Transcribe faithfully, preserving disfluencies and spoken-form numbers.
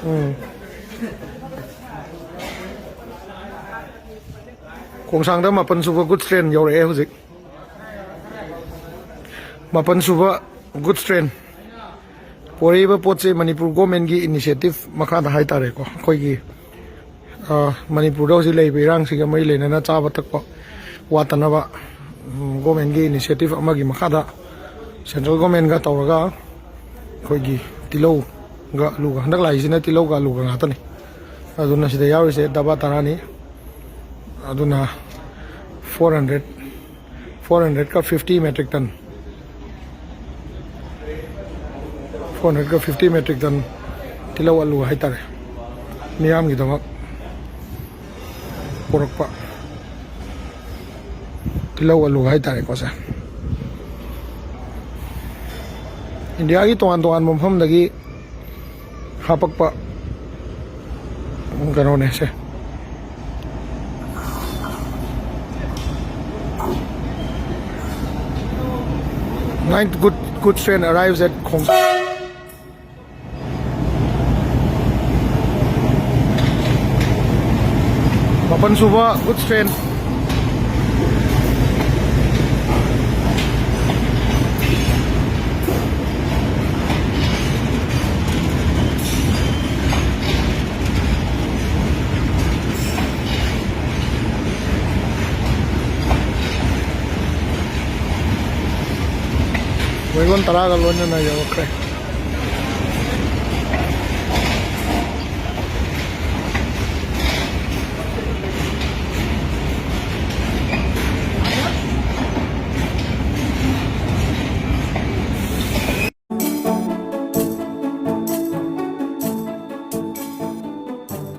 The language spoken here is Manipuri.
ꯎꯝ꯫ ꯈꯣꯡꯁꯥꯡꯗ ꯃꯥꯄꯟ ꯁꯨꯕ goods train ꯌꯧꯔꯛꯑꯦ ꯍꯧꯖꯤꯛ꯫ ꯃꯥꯄꯟ ꯁꯨꯕ goods train꯫ ꯄꯣꯔꯛꯏꯕ ꯄꯣꯠꯁꯦ ꯃꯅꯤꯄꯨꯔ governmentꯀꯤ initiative ꯃꯈꯥꯗ ꯍꯥꯏꯇꯥꯔꯦꯀꯣ, ꯑꯩꯈꯣꯏꯒꯤ, ꯑ, ꯃꯅꯤꯄꯨꯔꯗ ꯍꯧꯖꯤꯛ ꯂꯩꯔꯤꯕ ꯏꯔꯥꯡꯁꯤꯒ ꯃꯔꯤ ꯂꯩꯅꯅ ꯆꯥꯕ ꯊꯛꯄ ꯋꯥꯠꯇꯅꯕ, ꯎꯝ, governmentꯀꯤ initiative ꯑꯃꯒꯤ ꯃꯈꯥꯗ central governmentꯀ ꯇꯧꯔꯒ ꯑꯩꯈꯣꯏꯒꯤ ꯇꯤꯜꯍꯧꯒ ꯑꯂꯨꯒ, ꯍꯟꯗꯛ ꯂꯥꯛꯏꯁꯤꯅ ꯇꯤꯜꯍꯧꯒ ꯑꯂꯨꯒ ꯉꯥꯛꯇꯅꯤ꯫ ꯑꯗꯨꯅ ꯁꯤꯗ ꯌꯥꯎꯔꯤꯁꯦ ꯗꯕꯥ ꯇꯔꯥꯅꯤ꯫ ꯑꯗꯨꯅ four hundred, four hundredꯀ fifty metric ton, four hundredꯀ fifty metric ton ꯇꯤꯜꯍꯧ ꯑꯂꯨ ꯍꯥꯏꯇꯥꯔꯦ, ꯃꯤꯌꯥꯝꯒꯤꯗꯃꯛ ꯄꯨꯔꯛꯄ ꯇꯤꯜꯍꯧ ꯑꯂꯨ ꯍꯥꯏꯇꯥꯔꯦꯀꯣ ꯁꯦ꯫ ꯏꯟꯗꯤꯌꯥꯒꯤ ꯇꯣꯉꯥꯟ ꯇꯣꯉꯥꯟꯕ ꯃꯐꯝꯗꯒꯤ ꯍꯥꯄꯛꯄ ꯀꯩꯅꯣꯅꯦ ꯁꯦ꯫ Ninth good, goods train arrives at Khong-, ꯃꯥꯄꯟ ꯁꯨꯕ goods train꯫ Wagon ꯇꯔꯥꯒ ꯂꯣꯏꯅꯅ ꯌꯧꯔꯛꯈ꯭ꯔꯦ꯫